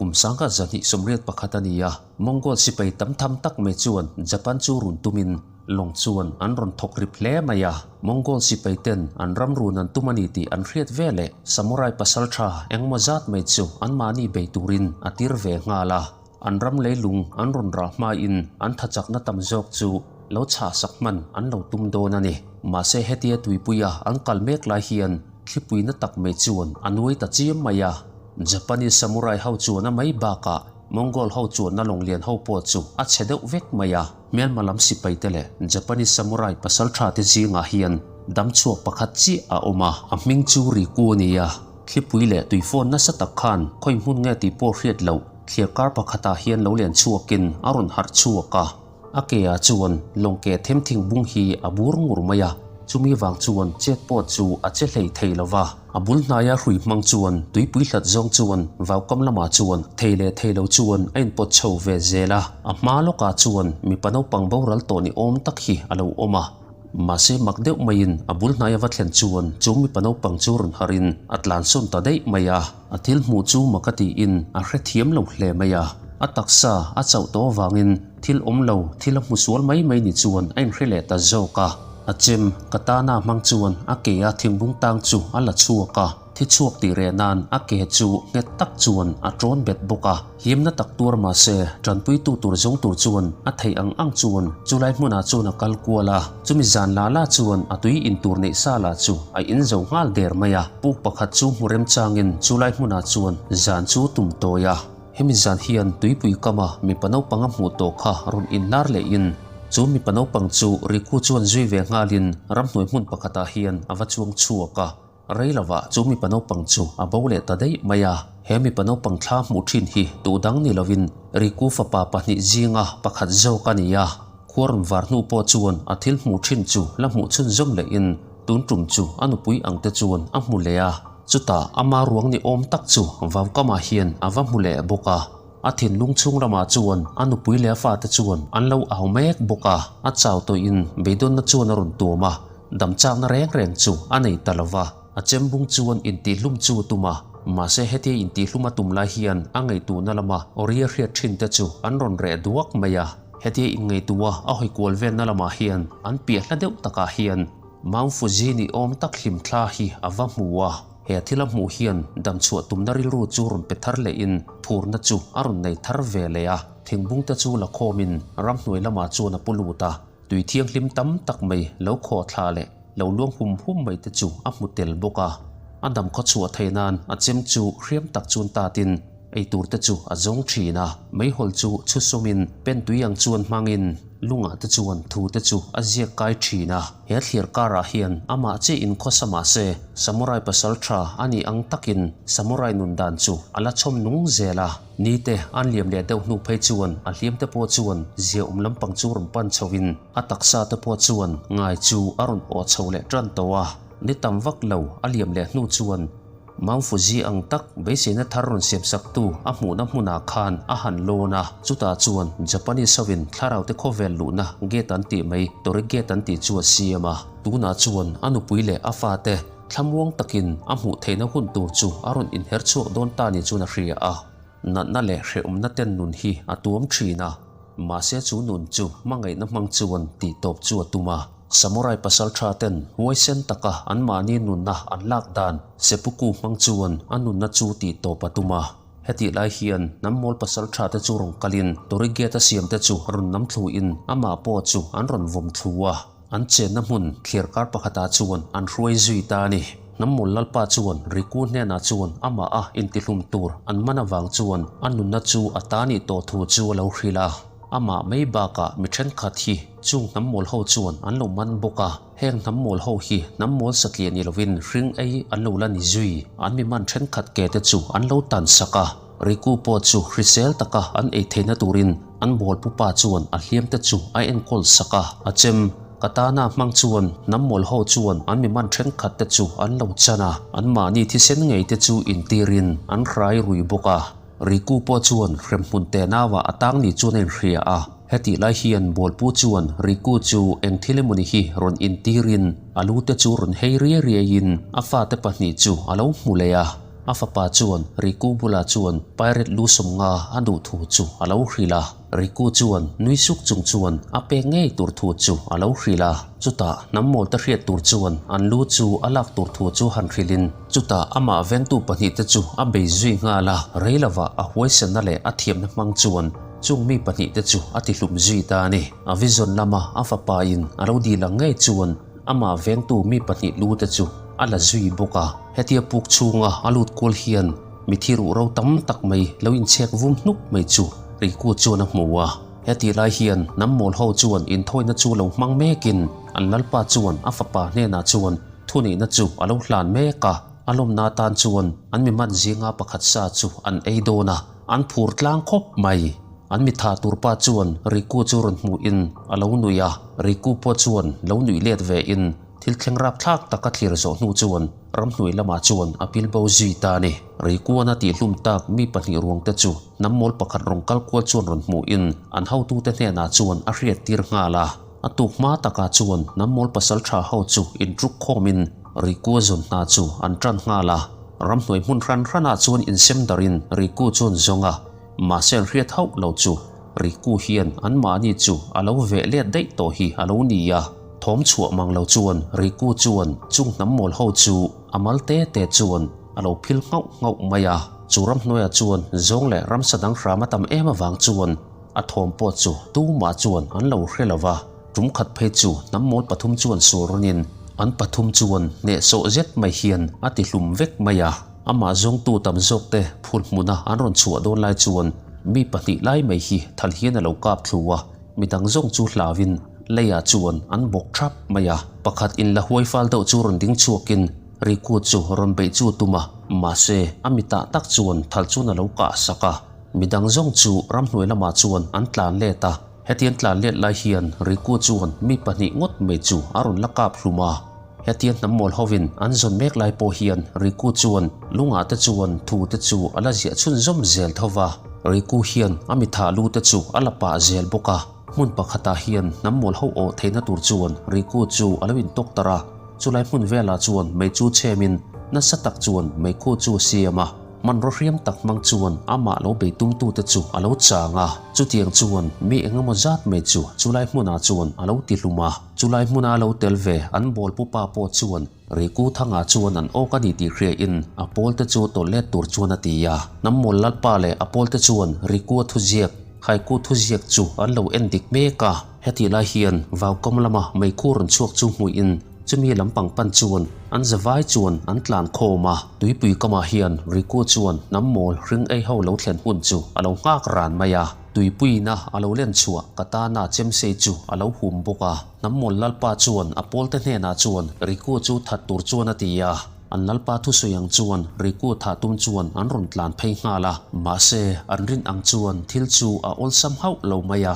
Kum 1281 a ni a, Mongol sipai tam tham tak mai chuan Japan chu run tumin lawng chuan an rawn thawk rip hle mai a. Mongol sipai ten an ram run an tum a ni tih an hriat ve leh Samurai pasal tha engmaw zat mai chu anmahni bei turin a tir ve nghal a. An ram leilung an rawn rah hmain an thachakna tam zawk chu lo chhahsak hman an lo tum dawn a ni. Mahse hetia tuipuia an kal mek lai hian thlipuina tak mai chuan a nuai ta chiam mai a. Japanese samurai ho chuan a mai bakah Mongol ho chuanna lawng lian ho pawh chu a chhe deuh vek mai a. Hmelma lam sipai te leh Japanese samurai pasaltha te zingah hian dam chhuak pakhat chiah a awm a, a hming chu Riku a ni a. Thlipui leh tuifawn nasa tak khan khawi hmun nge tih pawh hriat loh thliar kar pakhatah hian lo len chhuakin a rawn harh chhuak a. A ke ah chuan lawng ke them thing bung hi a bur ngur mai a, chumi vang chuan chet pawh chu a che hlei thei lo va. A bul hnaia hrui hmang chuan tuipui hlat zawng chuan vaukam lamah chuan thei leh thei lo chuan a inpawt chho ve zel a. A hma lawkah chuan mipa naupang boral tawh ni awm tak hi a lo awm a. Mahse mak deuh maiin a bul hnaia va thlen chuan chu mipa naupang chu rawn harin a tlansawn ta daih mai a. A thil hmuh chu mak a tiin a hrethiam lo hle mai a. A taksa a chauh tawh avangin thil awm lo thil a hmu sual mai mai ni chuan a inhre leh ta zawk a. A chem katana hmang chuan a ke a thingbung tang chu a la chhuak a. Thi chhuak tih reh nan a ke chu nghet tak chuan a tawn bet bawk a. Hlimna tak tuar mah se, tanpuitu tur zawng tur chuan a theih ang ang chuan chulai hmunah chuan a kal kual a. Chumi zan la la chuan a tui in tur neih sa lah chu a in zo nghal der mai a. Puk pakhat chu hmu remchangin chulai hmunah chuan zan chu tum tawi a. Hemi zan hian tuipui kama mipa naupang a hmuh tawh kha rawn inlar lehin chu mipa naupang chu Riku chuan zui ve nghalin ramhnuai hmun pakhatah hian a va chuang chhuak a. Rei lovah chu mipa naupang chu a bo leh ta daih mai a, he mipa naupang thla hmuh thin hi duh dang ni lovin Riku fapa pahnih zinga pakhat zawk a ni a. Khuarun var hnu pawh chuan a thil hmuh thin chu la hmuh chhunzawm lehin tun tum chu a nupui ang te chuan a hmu leh a. Chutah ama ruang ni awm tak chu vaukamah hian a va hmu leh bawk a. A thinlung chhung lamah chuan a nupui leh a fate chuan an lo au mek bawk a, a chau tawhin beidawnna chuan a rawn tuam a. Dam chakna reng reng chu a nei ta lo va, a chembung chuan intihhlum chu a tum a, mahse hetia intihhlum a tum lai hian a ngaihtuhna lama Oria hriat thin te chu an rawn reh duak mai a. Hetia inngaihtuha a hawi kual velna lamah hian an piah hla deuh takah hian Mount Fuji ni awm tak hlim thla hi a va hmu a, he thil a hmuh hian dam chhuah tumna rilru chu rawn pe thar lehin phurna chu a rawn nei thar ve leh a, thingbung te chu la khawmin ramhnuai lamah chuan a pu lut a. Tui thianghlim tam tak mai lo khawh thla leh lo luang hum hum mai te chu a hmu tel bawk a. A dam khaw chhuah theih nan a chem chu hriam tak chuan tatin ei tur te chu a zawng thin a. Meihawl chu chhu sawmin pen tui ang chuan hmangin lungah te chuan thu te chu a ziak kai thin a. He thlir karah hian amah chiah in khawsa mah se Samurai pasal tha a nih ang takin Samurai nun dan chu a la chhawm nung zel a. Ni te an liam leh deuh hnu phei chuan a hliam te pawh chuan ziaawm lampang chu rawn pan chho in a taksa te pawh chuan ngai chu a rawn awh chho leh tan tawh a. Ni tam vak lo a liam leh hnu chuan Mount Fuji ang tak beiseina thar rawn siam sak tu a hmuhna hmunah khan a han lawn a. Chutah chuan Japanese hovin thlarau te khawvel luhna gate an tih mai Torii Gate an tih chu a siam a. Tunah chuan a nupui leh a fate Thlamuang takin a hmuh theihna hun tur chu a rawn inher chhuak dawn ta ni chuan a hria a. Natna leh hrehawmna ten nun hi a tuam thin a, mahse chu nun chu hmangaihna hmang chuan tih tawp chu a tum a. Samurai pasal tha ten huaisen taka anmahni nunna an lak dan seppuku hmang chuan a nunna chu tih tawp a tum a. Hetih lai hian hnam mawl pasal tha te chu rawn kalin Torigate a siam te chu rawn nam thluin amah pawh chu an rawn vawm thlu a. An chenna hmun thlir kar pakhatah chuan an hruai zui ta a ni. Hnam mawl lalpa chuan Riku hnenah chuan amah a intihlum tur an man avang chuan a nunna chu a ta nih tawh thu chu a lo hrilh a. Amah mai bakah mi thenkhat hi chung hnam mawl ho chuan an lo man bawk a. Heng hnam mawl ho hi hnam mawl satliah ni lovin hring ei an lo la ni zui. An mi man thenkhat ke te chu an lo tan sak a. Riku pawh chu hrisel taka an ei theihna turin an bawl pupa chuan a hliam te chu a enkawl sak a, a chem. Katana hmang chuan hnam mawl ho chuan an mi man thenkhat te chu an lo chan a, an mahni thisen ngei te chu intirin an hrai rui bawk a. Riku pawh chuan hremhmun te nauah a tang ni chuan a inhria a, hetih lai hian bawlpu chuan Riku chu eng thil emawni hi rawn intirin a lu te chu rawn hei riai riaiin a fate pahnih chu a lo hmu leh a. A fapa chuan Riku bulah chuan Pirate lu 50 a duh thu chu a lo hrilh a. Riku chuan nui suk chung chuan a pek ngei tur thu chu a lo hrilh a. Chutah hnam mawlte hriat tur chuan an lu chu a lak tur thu chu han hrilhin chutah amah vengtu pahnihte chu a bei zui nghal a. Rei lovah a huaisenna leh a thiamna hmang chuan chung mi pahnihte chu a tihlum zui ta a ni. A vision lama a fapa in a lo dil ang ngei chuan amah vengtu mi pahnih lu te chu a la zui bawk a. Hetia puk chhunga a lut kual hian mithi ruh ro tam tak mai lo inchhek vum hnuk mai chu Riku chuan a hmu a. Hetih lai hian hnam mawl ho chuan inthawina chu lo hmang mekin an lalpa chuan a fapa hnenah chuan thunihna chu a lo hlan mek a. A lawmna atan chuan an mi man zinga pakhat sa chu an ei dawn a, an phur tlang khawp mai. An mi tha tur pa chuan Riku chu rawn hmuhin a lo nui a, Riku pawh chuan lo nuih let ve in thil thleng rapthlak tak a thlir zawh hnu chuan ramhnuai lamah chuan a pil bo zui ta a ni. Rikuan a tihhlum tak mi pahnih ruang te chu hnam mawl pakhat rawn kal kual chuan rawn hmuhin an hotute hnenah chuan a hriat tir nghal a. A tuk hma takah chuan hnam mawl pasal tha ho chu intruk khawmin Rikua zawn hna chu an tan nghal a. Ramhnuai hmun hran hranah chuan insem darin Riku chuan zawng a. Mahse an hriat hauh lo chu Riku hian anmahni chu a lo veh let daih tawh hi a lo ni a. Thawm chhuah mang lo chuan Riku chuan chung hnam mawl ho chu a mal te te chuan a lo phil nghauh nghauh mai a. Chu ramhnuaiah chuan zawng leh ramsa dang hram a tam em avang chuan a thawm pawh chu tumah chuan an lo hre lo va. Tum khat phei chu hnam mawl pathum chuan sual rawnin an pathum chuan hnehsawh zet mai hian a ti hlum vek mai a. Amah zawngtu tam zawkte phul hmuna an rawn chhuah dawn lai chuan mi pahnih lai mai hi thal hian a lo kap thlu a, midang zawng chu hlauin leiah chuan an bawk thap mai a. Pakhat in la huai fal deuh chu rawn ding chhuakin Riku chu rawn beih chu tum a, mahse a mitah tak chuan thal chuan a lo kah sak a. Midang zawng chu ramhnuai lamah chuan an tlan let a, hetiang tlan let lai hian Riku chuan mi pahnih ngawt mai chu a rawn la kap hlum a. Hetia hnam mawl hovin an zawn mek lai pawh hian Riku chuan lungah te chuan thu te chu a la ziah chhunzawm zel tho va. Riku hian a mi thah lu te chu a la pah zel bawk a. Hmun pakhatah hian hnam mawl ho awh theihna tur chuan Riku chu a lo intawk tar a. Chulai hmun velah chuan mei chu chhemin nasa tak chuan meikhu chu a siam a. Hmanraw hriam tak hmang chuan amah lo bei tumtute chu a lo chang a. Chutiang chuan mi engemaw zat mai chu chulai hmunah chuan a lo tihlum a. Chulai hmuna lo tel ve an bawl pupa pawh chuan Riku Thanga chuan an awk a ni tih hriain a pawlte chu tawlh let tur chuan a ti a. Hnammawl Lalpa leh a pawlte chuan Rikua thuziak, Haiku thuziak chu an lo en dik mek a. Hetih lai hian Vaukam lama meikhu rawn chhuak chu hmuhin chumi lampang pan chuan an zavai chuan an tlan khawm a. Tuipui kamah hian Riku chuan hnammawl hring ei ho lo thlen hun chu a lo nghak ran mai a. Tuipuiina a lo len chhuah Katana chemsei chu a lo hum bawk a. Hnammawl Lalpa chuan a pawlte hnenah chuan Riku chu that tur chuan a ti a. An Lalpa thusawi ang chuan Riku thah tum chuan an rawn tlan phei nghal a. Mahse, an rin ang chuan thil chu a awlsam hauh lo mai a.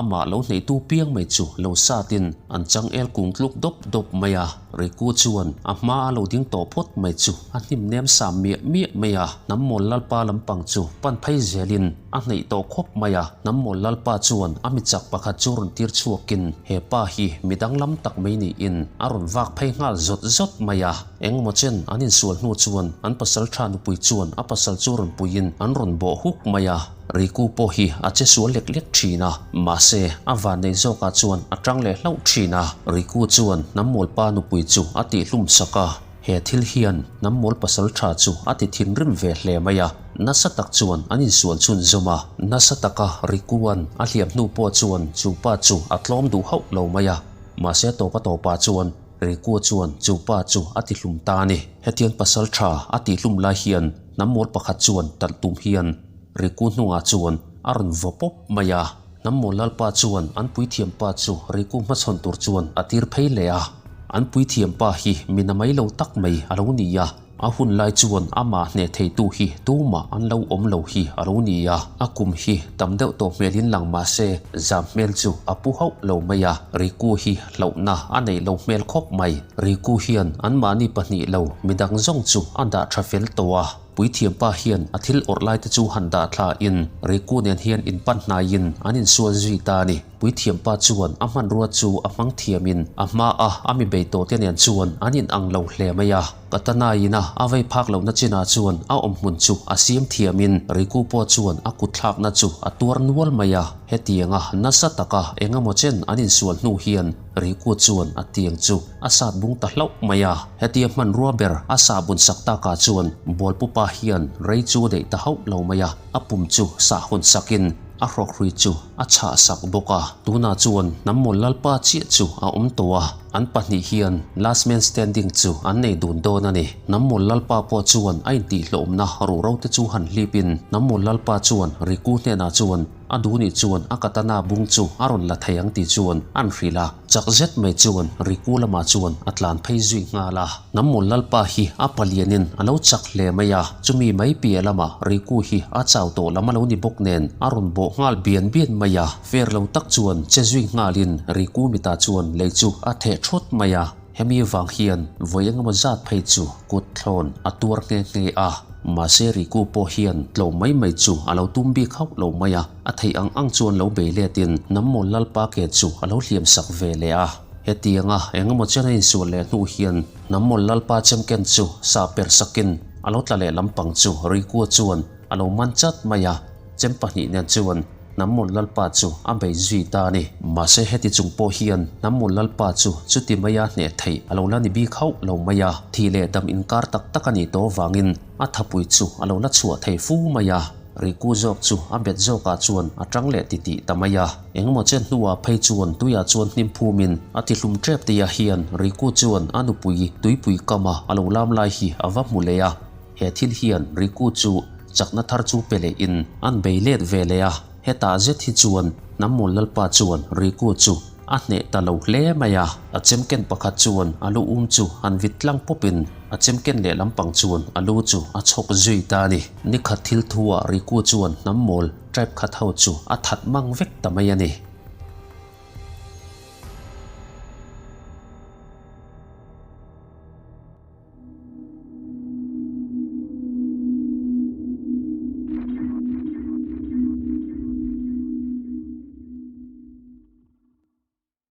Amah lo hneihtu piang mai chu lo satin an changel kung tluk dawp dawp mai a. Riku chuan a hma a lo ding tawh phawt mai chu a hnim nem sam miah miah mai a. Hnammawl Lalpa lampang chu pan phei zelin a hneih tawh khawp mai a. Hnammawl Lalpa chuan a michak pakhat chu rawn tir chhuakin he pa hi mi danglam tak mai niin a rawn vak phei nghal zawt zawt mai a. Engemaw chen an insual hnu chuan an pasal tha nupui chuan a pasal chu rawn puiin an rawn bawh huk mai a. Riku pawh hi a che sual lek lek thin a, mahse a vannei zawkah chuan a tang leh hlauh thin a. Riku chuan Hnammualpa nupui chu a tihhlum sak a, he thil hian Hnammual pasal tha chu a ti thinrim ve hle mai a, nasa tak chuan an insual chhunzawm a. Nasa taka Rikuan a hliam hnu pawh chuan chu pa chu a tlawm duh hauh lo mai a, mahse a tawp a tawpah chuan Riku chuan chu pa chu a tihlum ta a ni. Hetiang pasal tha a tihlum lai hian Hnammual pakhat chuan talh tum hian Riku hnungah chuan a rawn vaw pawp mai a. Hnammawl Lalpa chuan an puithiam pa chu Riku hmachhawn tur chuan a tir phei leh a. An puithiam pa hi mi na mai lo tak mai a lo ni a. A hun lai chuan amah hneh theitu hi tumah an lo awm lo hi a lo ni a. A kum hi tam deuh tawh hmelin lang mah se zam hmel chu a pu hauh lo mai a. Riku hi hlauhna a neih lo hmel khawp mai. Riku hian anmahni pahnih lo midang zawng chu a dah tha fel tawh a. Puithiam pa hian a thil awrh lai te chu han dah thla in Riku nen hian in pan hnai in an insual zui ta a ni. Puithiam pa chuan a hmanrua chu a hmang thiam in a hma a a mi bei tawh te nen chuan an in ang lo hle mai a. Katana ina a vei phak lohna chinah chuan a awmhmun chu a siam thiamin Riku pawh chuan a kutthlakna chu a tuar nual mai a. Hetianga nasa taka eng emaw chen an insual hnu hian Riku chuan a tiang chu a sat bung ta hlauh mai a. Hetia hmanrua ber a sah bun sak takah chuan Bualpupa hian rei chu daih ta hauh lo mai a, a pum chu sah hawn sakin a hrawkhrui chu a chhah sak bawk a. Tunah chuan Hnammawl Lalpa chiah chu a awm tawh a, an pahnih hian last man standing chu an nei dun dawn a ni. Hnammawl Lalpa pawh chuan a intihhlawmna ruhro te chu han hlipin Hnammawl Lalpa chuan Riku hnenah chuan A duh nih chuan a katana bung chu a rawn la thei ang tih chuan an hrilh a, chak zet mai chuan Riku lamah chuan a tlan phei zui nghal a. Hnammawl Lalpa hi a palianin a lo chak hle mai a, chumi mai piah lamah Riku hi a chau tawh lam a lo ni bawk nen a rawn bawh nghal bian bian mai a, fer lo tak chuan che zui nghalin Riku mitah chuan lei chu a theh thawt mai a. Hemi vang hian vawi engemaw zat phei chu kut thlawn a tuar nghe nghe a, mahse Riku pawh hian tlawm mai mai chu a lo tum bik hauh lo mai a, a theih ang ang chuan lo bei letin Nammawl Lalpa ke chu a lo hliam sak ve leh a. Hetianga engemaw chen a insual leh hnu hian Nammawl Lalpa chemken chu sah per sakin a lo tla leh lampang chu Rikua chuan a lo man chat mai a, chem pahnih nen chuan Hnammawl Lalpa chu a bei zui ta a ni. Mahse heti chung pawh hian Hnammawl Lalpa chu chuti maia hneh theih a lo la ni bik hauh lo mai a, thih leh dam inkar tak tak a nih tawh avangin a thapui chu a lo la chhuah thei fu mai a. Riku zawk chu a bet zawkah chuan a tang leh titih ta mai a. Engemaw chen hnuah phei chuan tuiah chuan hnim phumin a ti hlum tep tihah hian Riku chuan a nupui tuipui kama a lo lam lai hi a va hmu leh a. He thil hian Riku chu chakna thar chu pe leh in an bei let ve leh a, hetah zet hi chuan Hnammawl Lalpa chuan Riku chu a hneh ta lo hle mai a, a chemken pakhat chuan a lu um chu han vit tlang pawp in a chemken leh lampang chuan a lu chu a chhawk zui ta a ni. Nikhat thil thu ah Riku chuan Hnammawl tribe khat ho chu a that mang vek ta mai a ni.